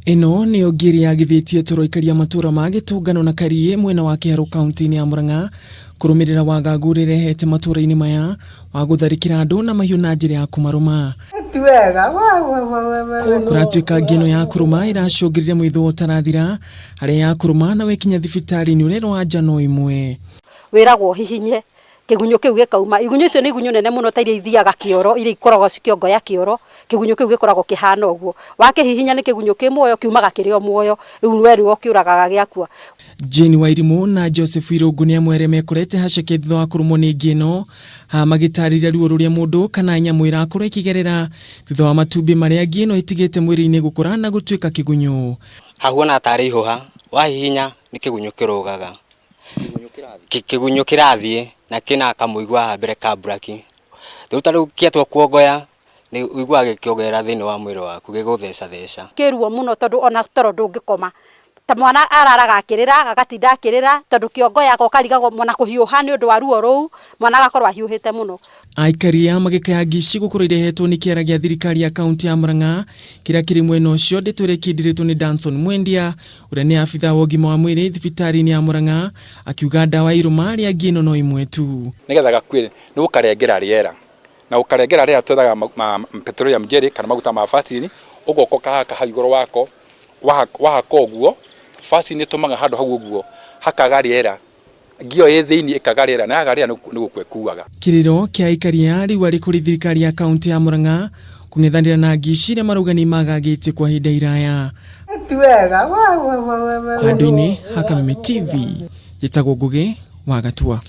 Ĩno nĩyo ngiri yagithĩtie toro aikari a matũra ma Gĩtũngano na Kariĩ mwena wa Kĩharũ kaunti-inĩ ya Murang'a kũrũmĩrĩra wagagu ũrĩa ĩrehete matũra-inĩ maya wa gũtharĩkĩra andũ na mahiũ na njĩra ya kũmarũma. Kũratuĩka ngi ĩno ya kũrũma ĩracũngĩrĩria mwĩthũa ũtarathira harĩa ya kũrũma na wekinya thibitarĩ-inĩ ũrerwo anja no ĩmwe. Wĩragwo ũhihinye kĩgunyũ kĩu gĩkauma. Igunyũ icio nĩ igunyũ nene mũno ta iria ithiaga kĩoro, iria ikoragwo cikĩongoya kĩoro, kĩgunyũ kĩu gĩkoragwo kĩhana ũguo. Wakĩhihinya nĩ kĩgunyũ kĩ muoyo, kiumaga kĩrĩ o muoyo, rĩu we nĩwe ũkĩũragaga gĩakua. Jane Wairimũ na Joseph Irũngũ nĩ amwe arĩa mekorete haceke thutha wa kũrũmwo nĩ ngi ĩno. Haha magĩtarĩria ruo rũrĩa mũndũ kana nyamũ ĩrakorwo ĩkĩgerera thutha wa matumbĩ marĩa ngi ĩno ĩtigĩte mwĩrĩ-inĩ gũkũra na gũtuĩka kĩgunyũ. Hahuana tarĩ ihũha, wahihinya nĩ kĩgunyũ kĩrũgaga. Kĩgunyũ kĩrathiĩ na kĩna kamũigua haha mbere ka mburaki. Rĩu ta rĩu gĩatua kuongoya nĩ ũiguaga gĩkĩongerera thĩinĩ wa mwĩrĩ waku gĩgũthecatheca. Kĩ ruo mũno tondũ ona toro ndũngĩkoma. Ta mwana araraga akĩrĩra, agatinda akĩrĩra tondũ kĩongoyaga ũkarigagwo ona kũhiũha nĩ ũndũ wa ruo rũu, mwana agakorwo ahiũhĩte mũno. Aikari a magĩkaya ngi ici gũkorwo irehetwo nĩ kĩara gĩa thirikari ya kaunti ya Murang'a kĩrĩa kĩrĩ mwena ũcio. Ndeto ĩrĩa ĩkindĩrĩtwo nĩ Danson Mwendia ũrĩa nĩ abithaa wa ũgima wa mwĩrĩ thibitarĩ-inĩ ya Murang'a akiuga ndawa ya irũma rĩa ngi ĩno no ĩmwe tu. Nĩgetha gakue nĩ gũkarengera rĩera na gũkarengera rĩera twethaga petroleum jelly kana maguta ma Vaseline ũgoka ũkahaka hau igũrũ wako, wahaka ũguo Vaseline ĩtũmaga handũ hau ũguo hakaga rĩera ngi ĩyo ĩ thĩinĩ ĩkaga rĩera na yaga rĩera nĩ gũkua ĩkuaga. Kĩrĩro kĩa aikari aya rĩu arĩ kũrĩ thirikari ya kaunti ya Murang'a kũng'ethanĩra na ngi ici iria marauga nĩ imagagĩtie kwa ihinda iraya. Handũ-inĩ ha Kameme TV, njĩtagwo Ngũgĩ wa Gatua.